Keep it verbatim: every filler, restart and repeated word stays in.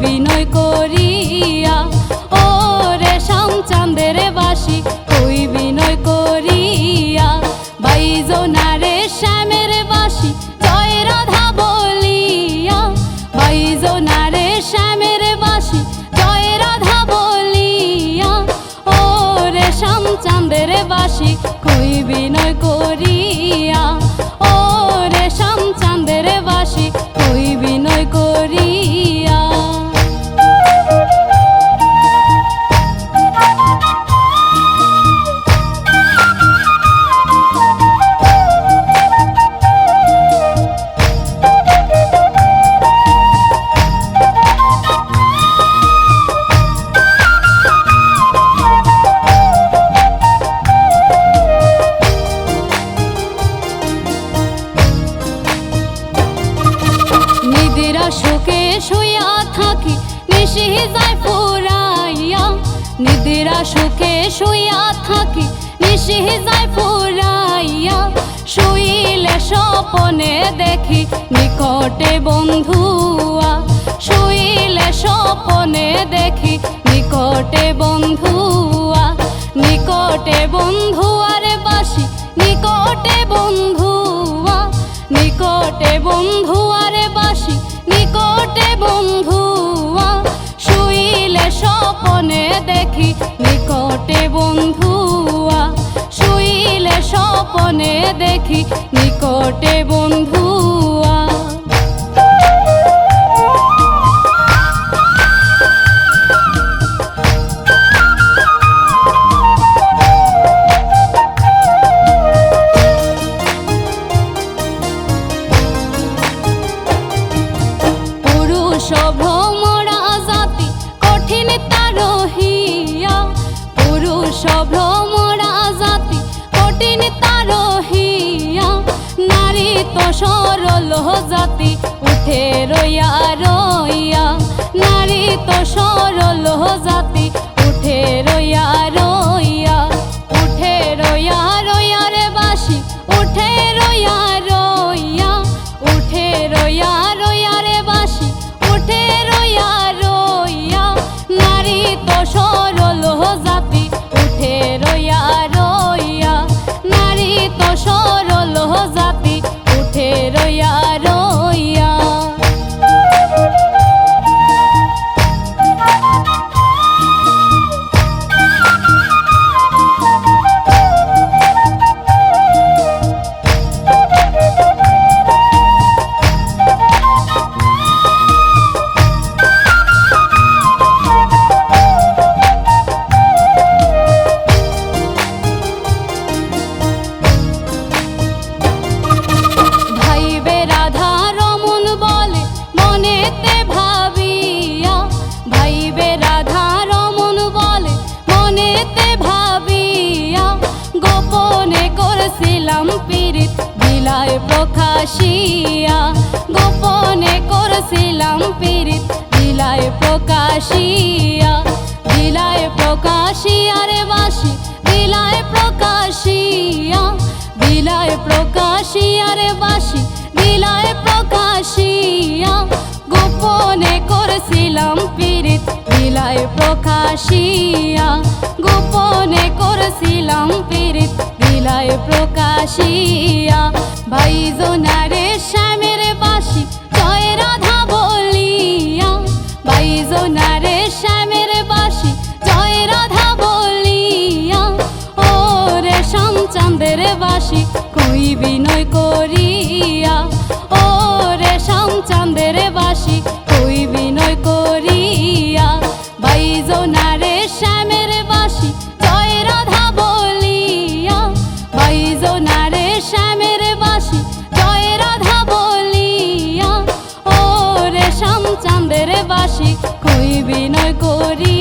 বিনয় করিয়া, ও রেশম চান্দের বাঁশি, কই বিনয় করিয়া। বাইজো না রে শ্যামের বাঁশি, জয় রাধা বলিয়া। বাইজো না রে শ্যামের বাঁশি, জয় রাধা বলিয়া। ও রেশম চান্দের বাঁশি, কই বিনয় করিয়া। ও রেশম চান্দের বাঁশি, কই বিনয় করিয়া। নিদ্রা শোকে শুইয়া থাকি, নিশি যায় ফুরাইয়া। নিদ্রা শোকে শুইয়া থাকি, নিশি যায় ফুরাইয়া। শুইলে স্বপনে দেখি নিকটে বন্ধুয়া। শুইলে স্বপনে দেখি নিকটে বন্ধুয়া। নিকটে বন্ধুয়ারে বাঁশি, নিকটে বন্ধুয়া। নিকটে বন্ধুয়ারে বাঁশি, নিকটে বন্ধুয়া। শুইলে স্বপনে দেখি নিকটে বন্ধুয়া। শুইলে স্বপনে দেখি নিকটে বন্ধুয়া। পুরুষ ভ্রমরা জাতি কঠিন তার হিয়া। পুরুষ ভ্রমরা জাতি কঠিন তার হিয়া। নারী তো সরল জাতি উঠে রইয়া রইয়া। নারী তো সরল জাতি উঠে রইয়া রইয়া। উঠে রইয়া রইয়া রে বাঁশি, উঠে রইয়া রইয়া। উঠে রইয়া রইয়া রে বাঁশি, উঠে রইয়া রইয়া। নারী তো সরল জাতি উঠে রইয়া রইয়া। নারী তো সরল জাতি উঠে রইয়া রইয়া। ভাইবে রাধা রমন বলে মনেতে ভাবিয়া। ভাইবে রাধা রমন বলে মনেতে ভাবিয়া। গোপনে করছিলাম পিরিত দিলায় প্রকাশিয়া। গোপনে করছিলাম পিরিত দিলায় প্রকাশিয়া। দিলায় প্রকাশিয়া রে বাঁশি, দিলায় প্রকাশিয়া। দিলায় প্রকাশিয়া রে বাঁশি, দিলায় প্রকাশিয়া। গোপনে করছিলাম পিরিত দিলায় প্রকাশিয়া। গোপনে করছিলাম পিরিত দিলায় প্রকাশিয়া। বাইজো না রে শ্যামের বাঁশি, জয় রাধা বলিয়া। বাইজো না রে শ্যামের বাঁশি, জয় রাধা বলিয়া। ও রেশম চান্দের বাঁশি, কই বিনয় করিয়া। ও রেশম চান্দের বাঁশি, কই বিনয় করিয়া। বাইজো না রে শ্যামের বাঁশি, জয় রাধা বলিয়া। বাইজো না রে শ্যামের বাঁশি, জয় রাধা বলিয়া। ও রেশম চান্দের বাঁশি, কই বিনয় করি